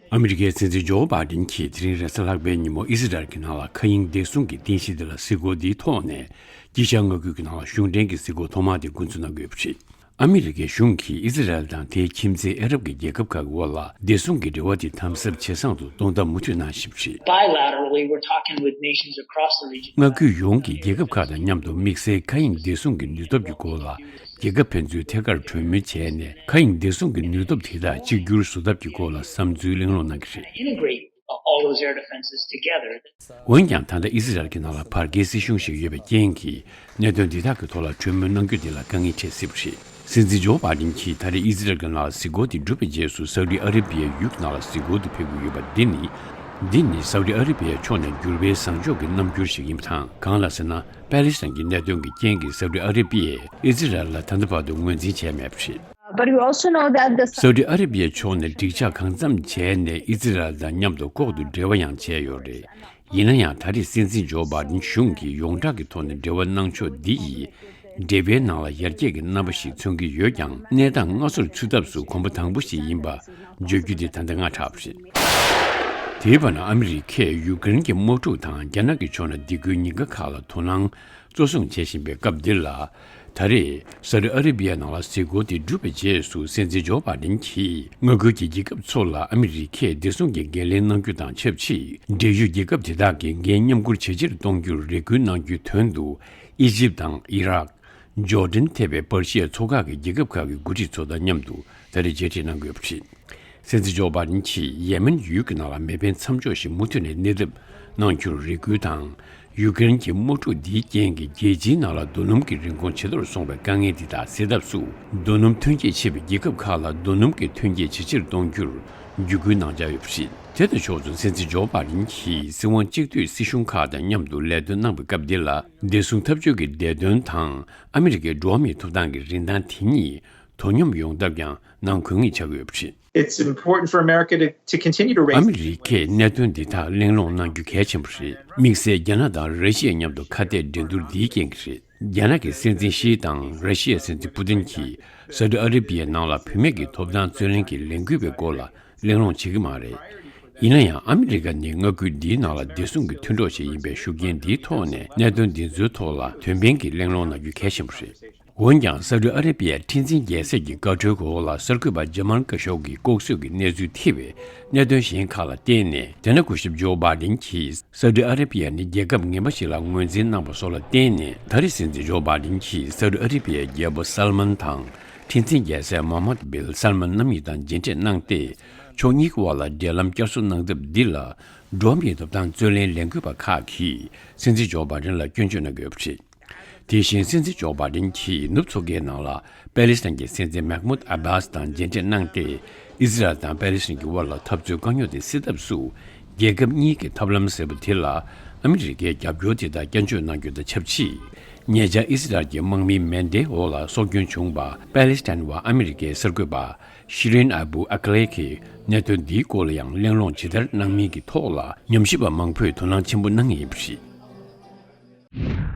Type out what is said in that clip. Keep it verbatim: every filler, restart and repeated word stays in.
ཨ་མི་རི་ཀའི་སྲིད་འཛིན་ཇོ་བྷའི་ཌེན་གྱིས་དེ་རིང་རེས་གཟའ་ལྷག་པའི་ཉིན་མོ་ཨི་ཟི་རལ་གྱི་ནང་ལ་མཁའ་དབྱིངས་བདེ་སྲུང་གི་རྟེན་གཞི་དེ་ལ་གཟིགས་སྐོར་འདིའི་ཐོག་ནས་དཀྱིལ་ཤར་མངའ་ཁུལ་གྱི་ནང་ལ་གཞུང་འབྲེལ་གྱི་གཟིགས་སྐོར་ཐོག་མ་དེ་འགོ་འཛུགས་གནང་དགོས་པ་རེད། ཨ་མི་རི་ཀའི་གཞུང་གིས་ཨི་ཟི་རལ་དང་དེའི་ཁྱིམ་མཚེས་ཨ་རབ་ཀྱི་རྒྱལ་ཁབ་ཁག་གི་དབར་ལ་བདེ་སྲུང་གི་འབྲེལ་བ་དེ་དམ་ཟབ་ཇེ་བཟང་དུ་གཏོང་ཐབས་མུ་མཐུད་གནང་བཞིན་པ་རེད། Bilaterally, we're talking with nations across the region. མངའ་ཁུལ་ཡོངས་ཀྱི་རྒྱལ་ཁབ་ཁག་དང་མཉམ་དུ་དམིགས་བསལ་མཁའ་དབྱིངས་བདེ་སྲུང་གི་ནུས་སྟོབས་ཀྱི་སྐོར་ལ་རྒྱལ་ཁབ་ཕན་ཚུན་ཐད་ཀར་གྲོས་མོལ་བྱས་ནས། མཁའ་དབྱིངས་བདེ་སྲུང་གི་ནུས་སྟོབས་དེ་དག་གཅིག་གྱུར་བཟོ་ཐབས་ཀྱི་སྐོར་ལ་བསམ་ཚུལ་གླེང་སློང་གནང་གི་རེད། Integrate all those air defenses together. འོན་ཀྱང་། ད་ལྟ་ཨི་ཟི་རལ་གྱི་ནང་ལ་བར་བརྒལ་སྲིད་གཞུང་ཞིག་ཡོད་པའི་རྐྱེན་གྱིས། གནད་དོན་འདི་དག་གི་ཐོག་ལ་གྲོས་མོལ་གནང་རྒྱུ་འདི་ལ་དཀའ་ངལ་འཕྲད་སྲིད་པ་རེད། སྲིད་འཛིན་ཇོ་བྷའི་ཌེན་གྱིས་ད་རེས་ཨི་ཟི་རལ་གྱི་ནང་ལ་གཟིགས་སྐོར་དེ་གྲུབ་པའི་རྗེས་སུ། སའུ་ཏི་ཨ་རི་བི་ཡའི་ཡུལ་གྱི་ནང་ལ་གཟིགས་སྐོར་དུ་ཕེབས་ཀྱི་ཡོད་པ་འདི་ནི། འདི་ནི་སའུ་ཏི་ཨ་རི་བི་ཡའི་ཕྱོགས་ནས་འགྱུར་བའི་བཟང་ཕྱོགས་ཀྱི་རྣམ་འགྱུར་ཞིག་ཡིན་པ་དང་། གང་ལགས་ཟེར་ན། པ་ལི་སི་ཐན་གྱི་གནད་དོན་གྱི་རྐྱེན་གྱིས་སའུ་ཏི་ཨ་རི་བི་ཡས་ཨི་ཟི་རལ་ལ་ད་ལྟ་བར་དུ་ངོས་འཛིན་བྱས་མེད་པ་རེད། But we also know that the སའུ་ཏི་ཨ་རི་བི་ཡའི་ཕྱོགས་ནས་འགྲིག་འཇགས་གང་འཚམ་བྱས་ནས་ཨི་ཟི་རལ་དང་མཉམ་དུ་ལྐོག་ཏུ་འབྲེལ་བ་ཡང་བྱས་ཡོད་རེད། ཡིན་ན་ཡང་། ད་རེས་སྲིད་འཛིན་ཇོ་བྷའི་ཌེན་གཞུང་གིས་ཡོངས་གྲགས་ཀྱི་ཐོག་ནས་འབྲེལ་བ་གནང་ཕྱོགས་འདི་ཡིས། འབྲེལ་བའི་ནང་ལ་ཡར་རྒྱས་ཀྱི་རྣམ་པ་ཞིག་མཚོན་གྱི་ཡོད་ཀྱང་། གནས་སྟངས་སྔ་སོར་ཚུད་ཐབས་སུ་གོམ་པ་དང་པོ་ཞིག་ཡིན་པ་བརྗོད་རྒྱུ་དེ་ད་ལྟ་སྔ་དྲགས་པ་རེད། དེའི་བར་ན། ཨ་མི་རི་ཀས་ཡུ་ཀེ་རེན་གྱི་དམག་འཁྲུག་དང་རྒྱ་ནག་གི་ཕྱོགས་ནས་སྡིགས་སྐུལ་ཉེན་ཁ་ཁག་ལ་དོ་སྣང་གཙོ་བཟུང་བྱེད་བཞིན་པའི་སྐབས་འདིར་ལ། ད་རེས་སའུ་ཏི་ཨ་རི་བི་ཡའི་ནང་ལ་གཟིགས་སྐོར་དེ་གྲུབ་པའི་རྗེས་སུ། སྲིད་འཛིན་ཇོ་བྷའི་ཌེན་གྱིས་མངའ་ཁུལ་གྱི་རྒྱལ་ཁབ་ཚོ་ལ་ཨ་མི་རི་ཀས་བདེ་སྲུང་གི་འགན་ལེན་གནང་རྒྱུ་དང་ཆབས་ཅིག་འབྲེལ་ཡོད་རྒྱལ་ཁབ་དེ་དག་གི་འགན་མཉམ་འཁུར་ཇེ་ཆེར་གཏོང་རྒྱུར་རེ་སྐུལ་གནང་རྒྱུའི་དོན་དུ། ཨི་ཇིབ་དང་ཨི་རག་ཇོར་ཌན་ཐེ་བའི་པར་ཤི་ཡའི་མཚོ་འགག་གི་རྒྱལ་ཁབ་ཁག་གི་འགོ་ཁྲིད་ཚོ་དང་མཉམ་དུ་ད་རེས་མཇལ་འཕྲད་གནང་དགོས་པ་རེད། སྲིད་འཛིན་ཇོ་བྷའི་ཌེན་གྱིས་ཡེ་མེན་ཡུལ་གྱི་ནང་ལ་མེ་འཕེན་མཚམས་འཇོག་ཞིག་མུ་མཐུད་ནས་གནས་ཐབས་གནང་རྒྱུར་རེ་སྐུལ་དང་། ཡུ་ཀེ་རེན་གྱི་དམག་འཁྲུག་འདིའི་རྐྱེན་གྱིས་རྒྱལ་སྤྱིའི་ནང་ལ་རྡོ་སྣུམ་གྱི་རིན་གོང་ཇེ་མཐོར་སོང་བའི་དཀའ་ངལ་འདི་དག་སེལ་ཐབས་སུ། རྡོ་སྣུམ་ཐོན་སྐྱེད་བྱེད་པའི་རྒྱལ་ཁབ་ཁག་ལ་རྡོ་སྣུམ་གྱི་ཐོན་སྐྱེད་ཇེ་ཆེར་གཏོང་རྒྱུར་བརྒྱུད་སྐུལ་གནང་འཆར་ཡོད་པ་རེད། དེ་དང་ཕྱོགས་སུ། སྲིད་འཛིན་ཇོ་བྷའི་ཌེན་གྱིས་སྲིད་དབང་གཅིག་སྡུད་སྲིད་གཞུང་ཁག་དང་མཉམ་དུ་ལས་དོན་གནང་བའི་སྐབས་འདི་ལ། བདེ་སྲུང་འཐབ་ཇུས་ཀྱི་བདེ་དོན་དང་། ཨ་མི་རི་ཀའི་འགྲོ་བ་མིའི་ཐོབ་ཐང་གི་རིན་ཐང་དེ་ཉིད་དོ་སྙོམས་ཡོང་ཐབས་ཀྱང་གནང་དགོས་ངེས་ཆགས་ཡོད་པ་རེད། It's important for America to, to continue to raise ཨ་མི་རི་ཀས་གནད་དོན་འདི་དག་གླེང་སློང་གནང་རྒྱུ་གལ་ཆེན་པོ་རེད། དམིགས་བསལ་རྒྱ་ནག་དང་ར་ཤི་ཡའི་མཉམ་དུ་ཁ་གཏད་འགྲན་བསྡུར་འདིའི་རྐྱེན་གྱིས་རེད། རྒྱ་ནག་གི་སྲིད་འཛིན་ཞི་དང་ར་ཤི་ཡའི་སྲིད་འཛིན་པུ་ཏིན་གྱིས་སའུ་ཏི་ཨ་རི་བི་ཡའི་ནང་ལ་བུད་མེད་ཀྱི་ཐོབ་ཐང་རྩོད་ལེན་གྱི་ལས་འགུལ་བའི་སྐོར་ལ་གླེང་སློང་བྱེད་ཀྱི་མ་རེད། ཡིན་ན་ཡང་། ཨ་མི་རི་ཀ་ནི་མངའ་ཁུལ་འདིའི་ནང་ལ་བདེ་སྲུང་གི་མཐུན་གྲོགས་ཤིག་ཡིན་པའི་ཤུགས་རྐྱེན་འདིའི་ཐོག་ནས། གནད་དོན་འདི་ཚོའི་ཐོག་ལ་དོན་ཕན་གྱི་གླེང་སློང་གནང་རྒྱུ་གལ་ཆེན་པོ་རེད། འོན་ཀྱང་། སའུ་ཏི་ཨ་རི་བི་ཡའི་ཁྲི་འཛིན་རྒྱལ་སྲས་ཀྱི་བཀའ་འཁྲོལ་འོག་ལ་གསར་འགོད་པ་ཇ་མལ་ཁ་ཤོ་གི་ལྐོག་གསོད་ཀྱི་གནས་ཚུལ་ཐེ་བའི་གནད་དོན་གཞན་ཁག་ལ་བརྟེན་ནས། དེ་སྔ་སྐུ་ཞབས་ཇོ་བྷའི་ཌེན་གྱིས་སའུ་ཏི་ཨ་རི་བི་ཡ་ནི་རྒྱལ་ཁབ་ངན་པ་ཞིག་ལ་ངོས་འཛིན་གནང་བ་སོགས་ལ་བརྟེན་ནས། ད་རེས་སྲིད་འཛིན་ཇོ་བྷའི་ཌེན་གྱིས་སའུ་ཏི་ཨ་རི་བི་ཡའི་རྒྱལ་པོ་སལ་མན་དང་། ཁྲི་འཛིན་རྒྱལ་སྲས་མོ་ཧམ་མད་བིན་སལ་མན་རྣམ་གཉིས་དང་མཇལ་འཕྲད་གནང་སྟེ། ཕྱོགས་གཉིས་ཀྱི་དབར་ལ་འབྲེལ་ལམ་བསྐྱར་གསོ་གནང་ཐབས་འདི་ལ། འགྲོ་བ་མིའི་ཐོབ་ཐང་རྩོད་ལེན་ལས་འགུལ་བ་ཁག་གིས་སྲིད་འཛིན་ཇོ་བྷའི་ཌེན་ལ་སྐྱོན་བརྗོད་གནང་གི་ཡོད་པ་རེད། དེ་བཞིན། སྲིད་འཛིན་ཇོ་བྷའི་ཌེན་གྱིས་ནུབ་མཚོ་ཁའི་ནང་ལ་པེ་ལི་སི་ཐན་གྱི་སྲིད་འཛིན་མེག་མུད་ཨ་བྷཱས་དང་མཇལ་འཕྲད་གནང་སྟེ། ཨི་ཟི་རལ་དང་པེ་ལི་སི་ཐན་གྱི་དབར་ལ་འཐབ་རྩོད་དཀའ་རྙོག་དེ་སེལ་ཐབས་སུ། རྒྱལ་ཁབ་གཉིས་ཀྱི་ཐབས་ལམ་ཟེར་བ་དེ་ལ་ཨ་མི་རི་ཀའི་རྒྱབ་སྐྱོར་དེ་དག་སྐྱོན་བརྗོད་གནང་རྒྱུ་དང་ཆབས་ཅིག་ཉེ་ཆར་ཨི་ཟི་རལ་གྱི་དམག་མིའི་མེ་མདའི་འོག་ལ་སྲོག་སྐྱོན་བྱུང་བ་པེ་ལི་སི་ཐན་བ་ཨ་མི་རི་ཀའི་གསར་འགོད་པ་ཤི་རིན་ཨ་བུ་ཨ་ཀ་ལེ་གིས་གནད་དོན་འདིའི་སྐོར་ལ་ཡང་གླེང་སློང་ཇི་ལྟར་གནང་མིན་གྱི་ཐོག་ལ་ཉམས་ཞིབ་པ་མང་པོས་དོ་སྣང་ཆེན་པོ་གནང་ངེས་ཡིན་པ་རེད།